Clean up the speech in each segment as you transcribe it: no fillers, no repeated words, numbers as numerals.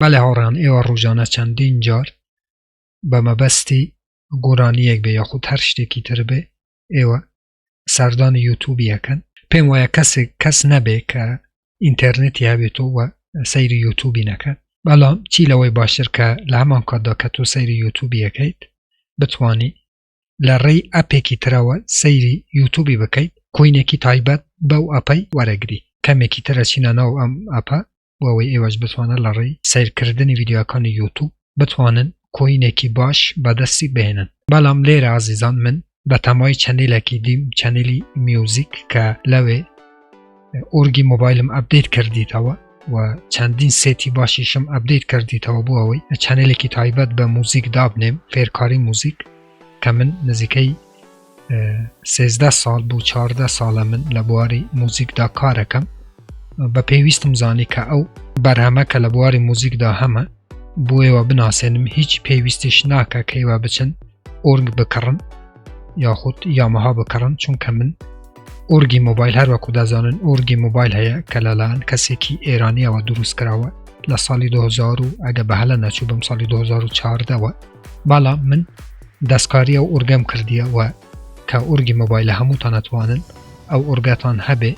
بەڵێ هاوڕێیان ئێوە ڕۆژانە چەندین جار بە مەبەستی گۆرانیەک بێ یاخود هەر شتێکی تر بێ ئێوە سەردانی یوتوبی ئەکەن. پێم وایە کەسێک کەس نەبێ کە ئینتەرنێتی هەبێتەوە و سەیری یوتوبی نەکات، بەڵام چی لەوەی باشتر کە لە هەمان کاتدا کە تۆ سەیری یوتوبی ئەکەیت بتوانی لە ڕێی ئەپێکی ترەوە سەیری یوتوبی بکەیت، coin ێکی تایبەت بەو ئەپەی وەرەگری. کەمێکی تر ئەچینە ناو ئەم ئەپە بۆ ئەوەی ئێوەش بتوانن لە ڕێی سەیرکردنی ڤیدیۆکانی یوتوب بتوانن coin ێکی باش بەدەستی بهێنن. بەڵام لێرە ئازیزان من بەتەمای channel ێکی دیم، channel ی میوزیک کە لەوێ ئۆرگی مۆبایلم update کردیتەوە و چەندین set ی باشیشم update کردیتەوە بۆ ئەوەی channel ێکی تایبەت بە موزیک دابنێم، فێرکاری موزیک، کە من نزیکەی 13 ساڵ بوو 14 ساڵە من لە بواری موزیکدا کارەکەم. بە پێویستم زانی کە ئەو بەرهەمە کە لە بواری موزیکدا هەمە بۆ ئێوە بناسێنم. هیچ پێویستیش ناکە کە ئێوە بچن ئۆرگ بکڕن یاخود یامەها بکڕن، چونکە من ئۆرگی مۆبایل هەر وەکو دەزانن ئۆرگی مۆبایل هەیە کە لەلایەن کەسێکی ئێرانیەوە دروست کراوە لە ساڵی 2000 و ئەگە بە هەلە نەچوو بم ساڵی 2014ەوە، بەڵام من دەستکاری ئەو ئۆرگەم کردیە و کە ئۆرگی مۆبایلە هەمووتان ئەتوانن ئەو ئۆرگەتان هەبێ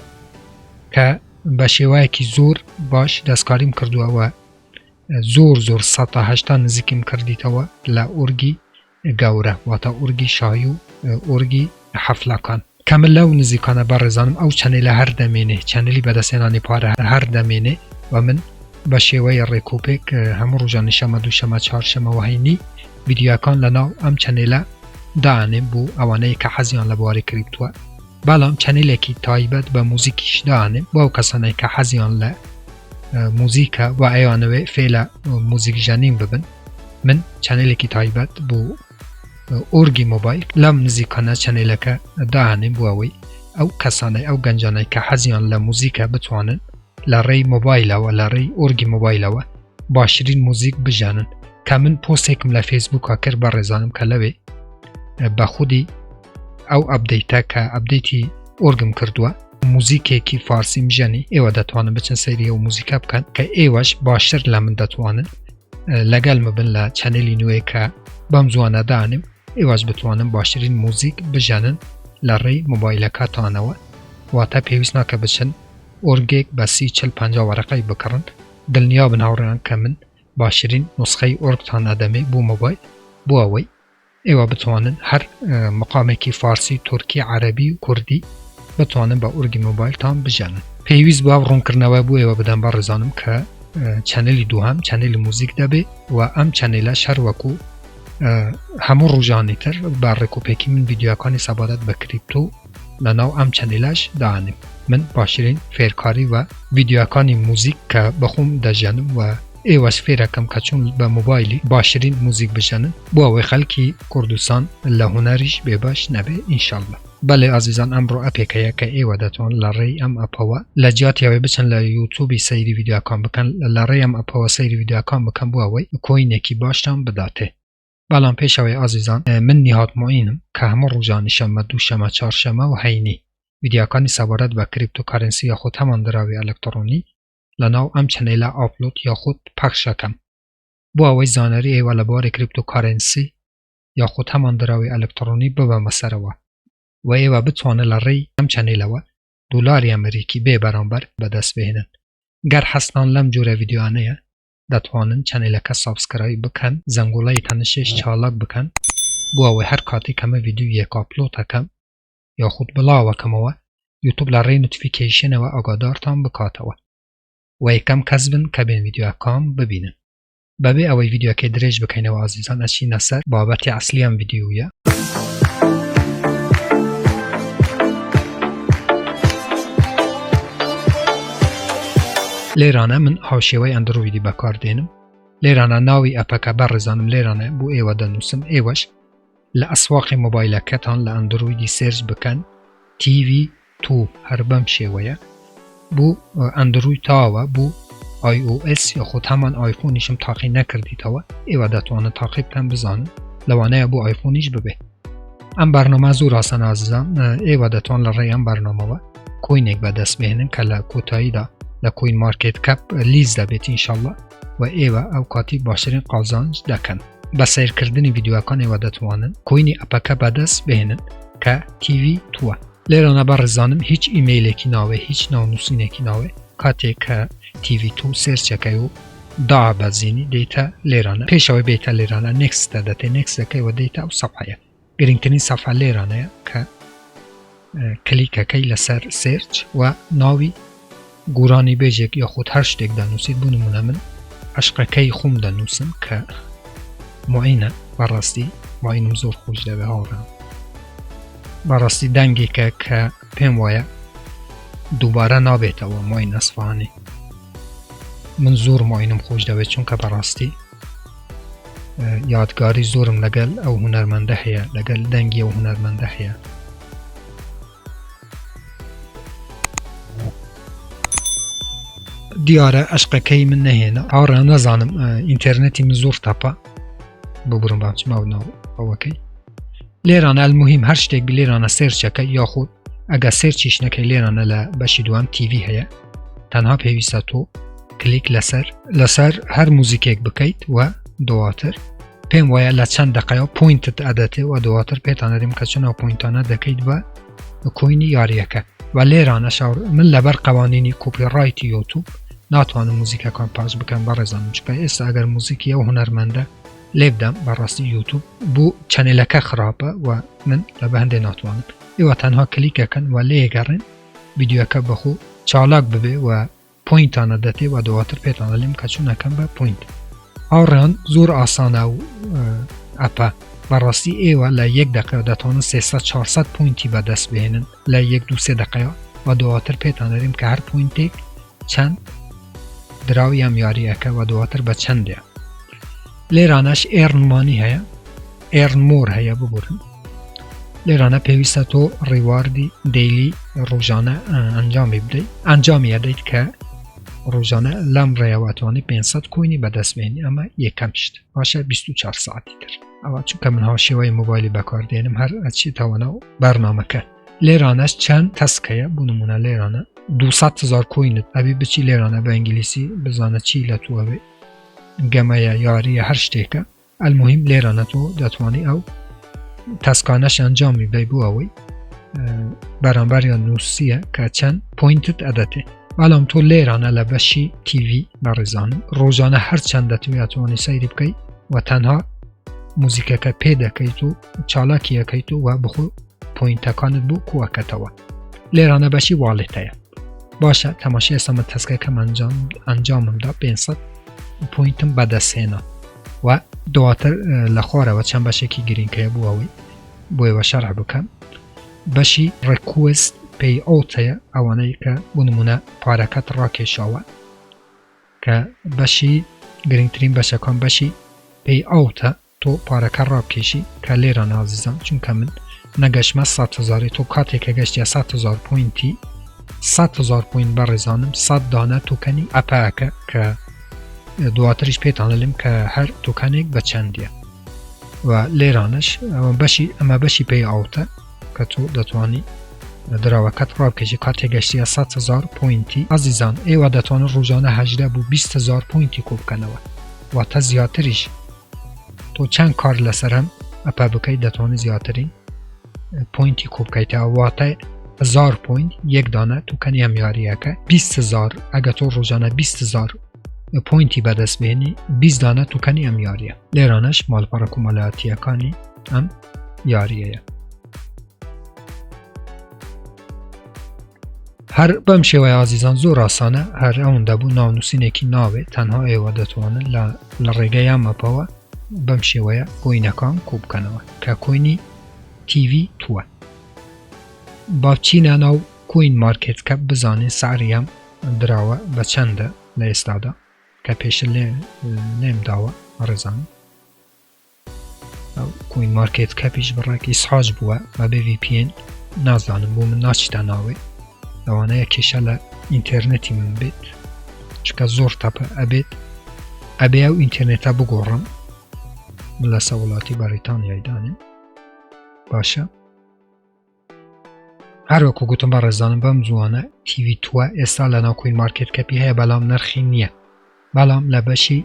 کە بە شێوەیەکی زۆر باش دەستکاریم کردووە و زۆر زۆر 180 نزیکیم کردیتەوە لە ئۆرگی گەورە، واتە ئۆرگی شاهی و ئۆرگی حەفلەکان. کە من لەو نزیکانە بەڕێزانم ئەو channel ە هەر دەمێنێ، channel ی بەدەستهێنانی پارە هەر دەمێنێ و من بە شێوەی ڕێکوپێک هەموو ڕۆژانی شەمە، دووشەمە، چهارشەمە و هەینی ڤیدیۆکان لەناو ئەم channel ە دائەنێم بۆ ئەوانەی کە حەزیان لە بواری crypto ە. بەڵام channel ێکی تایبەت بە موزیکیش دائەنێم بۆ ئەو کەسانەی کە حەزیان لە موزیکە و ئەیانەوێ فێلە موزیک ژەنین ببن. من channel ێکی تایبەت بۆ ئۆرگی مۆبایل لەم نزیکانە channel ەکە دائەنێم بۆ ئەوەی ئەو کەسانەی ئەو گەنجانەی کە حەزیان لە موزیکە بتوانن لە ڕێی مۆبایلەوە لە ڕێی ئۆرگی مۆبایلەوە باشترین موزیک بژەنن. کە من پۆستێکم لە فەیسبووکا کرد بەڕێزانم کە لەوێ بە خودی ئەو update ە کە update ی ئۆرگم کردووە موزیکێکی فارسیم ژەنی، ئێوە دەتوانن بچن سەیری ئەو موزیکە بکەن کە ئێوەش باشتر لە من دەتوانن لەگەل مبن لە channel ی نوێ کە بەم زوانە دانم، ئێوەش بتوانن باشترین موزیک بژەنن لە ڕێی مۆبایلەکەتانەوە. واتە پێویست ناکە بچن ئۆرگێک بە 30 40 50 وەرەقەی بکڕن. دڵنیا بن هاوڕێیان کە من باشترین نوسخەی ئۆرگتان ئەدەمێ بۆ مۆبایل بۆ ئەوەی ئێوە بتوانن هەر مقامێکی فارسی، تورکی، عەرەبی و کوردی بتوانن بە ئۆرگی مۆبایلتان بژەنن. پێویست بوو ئەو ڕوونکردنەوە بۆ ئێوە بدەم بەڕێزانم کە channel ی دووهەم channel ی موزیک دەبێ و ئەم channel ەش هەر وەکو هەموو ڕۆژانی تر بە ڕێکوپێکی من ڤیدیۆکانی سەبارەت بە crypto لەناو ئەم channel ەش دانێم. من باشترین فێرکاری و ڤیدیۆکانی موزیک کە بەخۆم دەژەنم و ئێوەش فێرەکەم کە چۆن بە مۆبایلی باشترین موزیک بژەنن بۆ ئەوەی خەلکی کوردستان لە هونەریش بێبەش نەبێ ئینشاللە. بەلێ ئازیزان ئەمڕۆ ئەپێک هەیە کە ئێوە دەتوان لە ڕێی ئەم ئەپەوە لە جیاتی ئەوەی بچن لە یوتوبی سەیری ڤیدیۆکان بکەن لە ڕێی ئەم ئەپەوە سەیری ڤیدیۆکان بکەن بۆ ئەوەی coin ێکی باشتان بداتێ. بەڵام پێش ئەوەی ئازیزان من نیهاد موعینم کە هەموو ڕۆژانی شەممە، دووشەمە، چوارشەممە و هەینی ڤیدیۆکانی سەبارەت بە cryptocurrency یاخود هەمان دراوی ئەلکتڕۆنی لەناو ئەم channel ە upload یاخود پەخشەکەم بۆ ئەوەی زانیاری ئێوە لە بواری cryptocurrency یاخود هەمان دراوی ئەلکتڕۆنی ببەمە سەرەوە و ئێوە بتوانن لە ڕێی ئەم channel ەوە دۆلاری ئەمریکی بێ بەرامبەر بەدەست بهێنن. گەر حەزتان لەم جۆرە ڤیدیۆیانەیە دەتوانن channel ەکە subscribe بکەن، زەنگوڵەی تەنشێش چالاک بکەن بۆ ئەوەی هەر کاتێک کە من ڤیدیۆیەک upload ئەکەم یاخود بڵاوەکەمەوە یوتوب لە ڕێی notification ەوە ئاگادارتان بکاتەوە و یەکەم کەس بن کە بێن ڤیدیۆکام ببینن. بەبێ ئەوەی ڤیدیۆکەی درێژ بکەینەوە ئازیزان ئەچینە سەر بابەتی ئەسلی ئەم ڤیدیۆیە. لێرانە من هاوشێوەی ئەندرۆیدی بەکاردێنم. لێرانە ناوی ئەپەکە بەڕێزانم لێرانە بۆ ئێوە دەنووسم، ئێوەش لە ئەسواقی مۆبایلەکەتان لە ئەندرۆیدی search بکەن TV 2 هەر بەم شێوەیە بۆ ئەندرۆید تاوە بۆ iOS یاخود هەمان ئایفۆنیشم تاقی نەکردیتەوە، ئێوە دەتوانن تاقی بکەن بزانن لەوانەیە بۆ ئایفۆنیش ببێ. ئەم بەرنامە زۆر ئاسان ئازیزان، ئێوە دەتوان لە ڕێی ئەم بەرنامەوە coin ێک بەدەست بهێنن کە لە کۆتاییدا لە CoinMarketCap list دەبێت ئینشاءاللە. و ئێوە ئەو کاتی باشترین قازانج دەکەن. بە سەیرکردنی ڤیدیۆکان ئێوە دەتوانن coin ی app ەکە بەدەست بهێنن کە TV Two ە. لێرانە بەڕێزانم هیچ ئیمەیلێکی ناوێ هیچ ناونووسینێکی ناوێ کاتێک کە TV Two search ەکەی و دابەزینی دێیتە لێرانە پێشەوەی بێتە لێرانە next ە دەتێ next ەکەی و دێیتە ئەو سەفحەیە گرنگترین سەفحە لێرانەیە کە کلیکەکەی لەسەر search و ناوی گۆرانی بێژێک یاخود هەر شتێک دەنووسیت بۆ نمونە من عشقەکەی خۆم دەنووسم کە معینە بەڕاستی معینم زۆر خۆش دەوێ هاوڕێم بەڕاستی دەنگێکە کە پێم وایە دووبارە نابێتەوە معین ئەسفانی من زۆر معینم خۆش دەوێت چونکە بەڕاستی یادگاری زۆرم لەگەل ئەو هونەرمەندە هەیە لەگەل دەنگی ئەو هونەرمەندە هەیە. دیارە ئەشقەکەی من نەهێنا هاوڕێیان نازانم ئینتەرنێتی من زۆر تەپە ببورم با بچمە ناو ئەوەکەی لێرانە المهم هەر شتێک بی لێرانە search ەکە یاخود ئەگە search یش نەکەی لێرانە لە بەشی دووەم TV هەیە تەنها پێویستە تۆ کلیک لەسەر لەسەر هەر موزیکێک بکەیت و دواتر پێم وایە لە چەند دقەیە point ت ئەدەتێ و دواتر پێتانەریم کە چۆن ئەو point انە دەکەیت بە coin ی یاریەکە و لێرانە شاور من لەبەر قوانینی copyright ی یوتوب ناتوانم موزیکەکان پاس بکەم بەڕێزانم چکە ئێستا ئەگەر موزیکی ئەو هونەرمەندە لێبدەم بەڕاستی یوتوب بۆ channel ەکە خراپە و من لە بە هەندێ ناتوانم ئێوە تەنها کلیکەکەن و لێگەڕێن ڤیدیۆکە بەخۆ چالاک ببێ و point انە دەتێ و دواتر پێتان ئەلێم کە چۆن ئەکەم بە point. هاوڕێیان زۆر ئاسانە و app ە بەڕاستی ئێوە لە یەک دقەیە دەتوانن 300 400 point ی بەدەست بهێنن لە یەک دوو سێ دقەیە و دواتر پێتان دەرێم کە هەر point ێک چەند دراو یام یاریەکە و دواتر بە چەندێ لێرانەش earn money هەیە earn more هەیە ببورن لێرانە پێویستە تۆ reward ی daily ڕۆژانە ئەنجامی بدەیت ئەنجامی ئەدەیت کە ڕۆژانە لەم ڕێیەوە توانی 500 coin ی بەدەست بێنی ئەمە یەکەم شت باشە 24 ساعتی تر ئەوە چونکە من هاوشێوەی مۆبایلی بەکاردێنم هەر ئەچێتەوە ناو بەرنامەکە لێرانەش چەند task هەیە بۆ نمونە لێرانە 200 هزار coin ت ئەبی بچی لێرانە بە ئینگلیسی بزانە چی لە تو ئەوێ گەمەیە یاریە هەر شتێکە المهم لێرانە تۆ دەتوانی ئەو task انەش ئەنجامی بەی بۆ ئەوەی بەرامبەریان نووسیە کە چەند point ت ئەدەتێ بەڵام تۆ لێرانە لە بەشی TV بەڕێزانم ڕۆژانە هەرچەند دەتوێت ئەتوانی سەیری بکەیت و تەنها موزیکەکە پێ دەکەیت و چالاکیەکەیت و بخۆ point ەکانت بۆ کووەکەتەوە لێرانە بەشی wallet ەیە باشە تەماشای ئێستا من task ەکەم ئەنجام ئەنجاممدا 500 point م بەدەستهێنا و دواتر لە خوارەوە چەند بەشێکی گرنگ هەیە بۆ ئەوەی بۆ ئێوە شەرح بکەم بەشی request payout هەیە ئەوانەی کە بۆ نمونە پارەکەت ڕاکێشاوە کە بەشی گرنگترین بەشەکان بەشی payout ە تۆ پارەکە ڕابکێشی کە لێرە ئازیزان چونکە من نەگەشمە سەد هەزاری تۆ کاتێک کە گەشتە سەد هەزار point ی سەد هەزار point بەڕێزانم سەد دانە token ی app ەکە کە دواتریش پێتان ئەلێم کە هەر token ێک بە چەندە و لێرانش ئەوە بەشی ئەمە بەشی payout ە کە تۆ دەتوانی دراوەکەت ڕابکێشی کاتێک گەشتە 100 هزار point ی ئازیزان ئێوە دەتوانن ڕۆژانە هەژدە بۆ 20 هزار point ی کۆ بکەنەوە واتە زیاتریش تۆ چەند کار لەسەر ئەم app ە بکەیت دەتوانانی زیاترین point ی کۆبکەیتەوە واتە هزار point یەک دانە token ی ئەم یاریەکە 20 هزار ئەگە تۆ ڕۆژانە 20 هزار point ی بەدەست بێنی 20 دانە token ی ئەم یاریە لێرانەش ماڵپەڕە کۆمەلایەتیەکانی ئەم یاریەیە. هەر بەم شێوەیە ئازیزان زۆر ئاسانە هەر ئەوەندە بوو ناونووسینێکی ناوێ تەنها ئێوە دەتوانن لە لە ڕێگەی ئەم app ەوە بەم شێوەیە coin ەکان کۆبکەنەوە کە coin ی TV Two ە با بچینە ناو CoinMarketCap بزانین سعری ئەم دراوە بە چەندە لە ئێستادا کە پێشتر لێ لێم داوە ڕێزان CoinMarketCap یش بڕێک ئیسحاج بووە بەبێ VPN نازانم بۆ من ناچیتە ناوێ لەوانەیە کێشە لە ئینتەرنێتی من بێت چکە زۆر تەپە ئەبێت ئەبێ ئەو ئینتەرنێتە بگۆڕم من لەسە وڵاتی بەریتانیای دانێم باشە هەروەکو گوتم بەڕێزانم بەم زووانە TV Two ە ئێستا لە ناو CoinMarketCap ی هەیە بەڵام نرخی نییە. بەڵام لە بەشی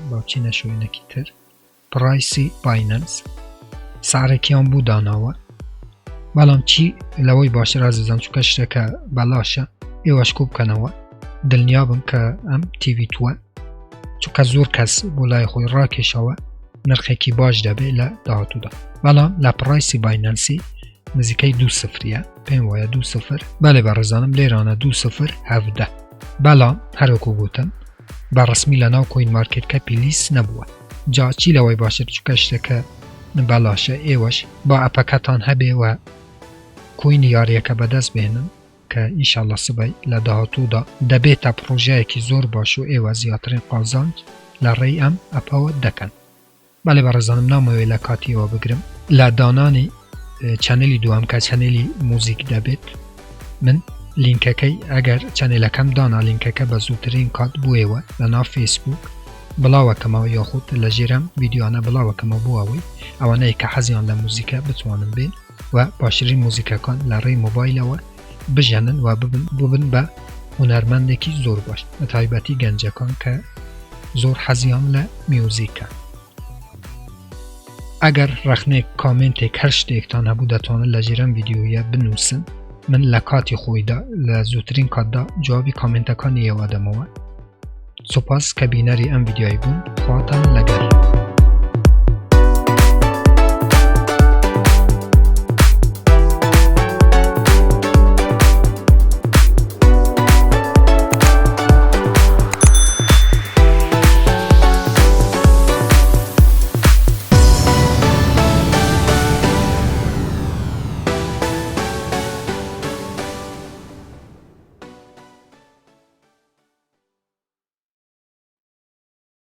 با بچینە شوێنێکی تر price ی بایننس سعرێکیان بوو داناوە بەڵام چی لەوەی باشتر ئازیزان چونکە شتەکە بەلاشە ئێوەش کو بکەنەوە دڵنیابم کە ئەم تیوی تووە چونکە زۆر کەس بۆ لای خۆی ڕاکێشەوە نرخێکی باش دەبێت لە داهاتوودا بەڵام لە price ی بایننسی نزیکەی دوو سفریە پێم وایە دوو سفر بەێ بەڕێزانم لێرانە دوو سفر هەڤدە بەڵام هەروەکو گوتم بە ڕسمی لە ناو CoinMarketCap ی list نەبووە جا چی لەوەی باشتر چونکە شتەکە بەلاشە ئێوەش با ئەپەکەتان هەبێ و coin ی یاریەکە بەدەست بێنن کە ئینشااللە سبەی لە داهاتوودا دەبێتە پڕۆژەیەکی زۆر باش و ئێوە زیاترین قازانج لە ڕێی ئەم ئەپەوە دەکەن. بەڵێ بەڕێزانم نامەوێ لە کاتی ئێوە بگرم لە دانانی channel ی دووەم کە channel ی موزیک دەبێت من لینکەکەی ئەگەر channel ەکەم دانا لینکەکە بە زووترین کات بۆ ئێوە لە ناو فەیسبوک بڵاوەکەمەوە یاخود لە ژێرم ڤیدیۆانە بڵاوەکەمەوە بۆ ئەوەی ئەوانەی کە حەزیان لە موزیکە بتوانن بێن و باشترین موزیکەکان لە ڕێی مۆبایلەوە بژەنن و ببن ببن بە هونەرمەندێکی زۆر باش بە تایبەتی گەنجەکان کە زۆر حەزیان لە میوزیکە. ئەگەر ڕەخنەیەک کامێنتێک هەر شتێکتان هەبوو دەتوانن لە ژێر ئەم ڤیدیۆیە بنووسن من لە کاتی خۆیدا لە زووترین کاتدا جوابی کامێنتەکانی ئێوە دەمەوە سوپاس کە بینەری ئەم ڤیدیۆی بوون خواتان لەگەل.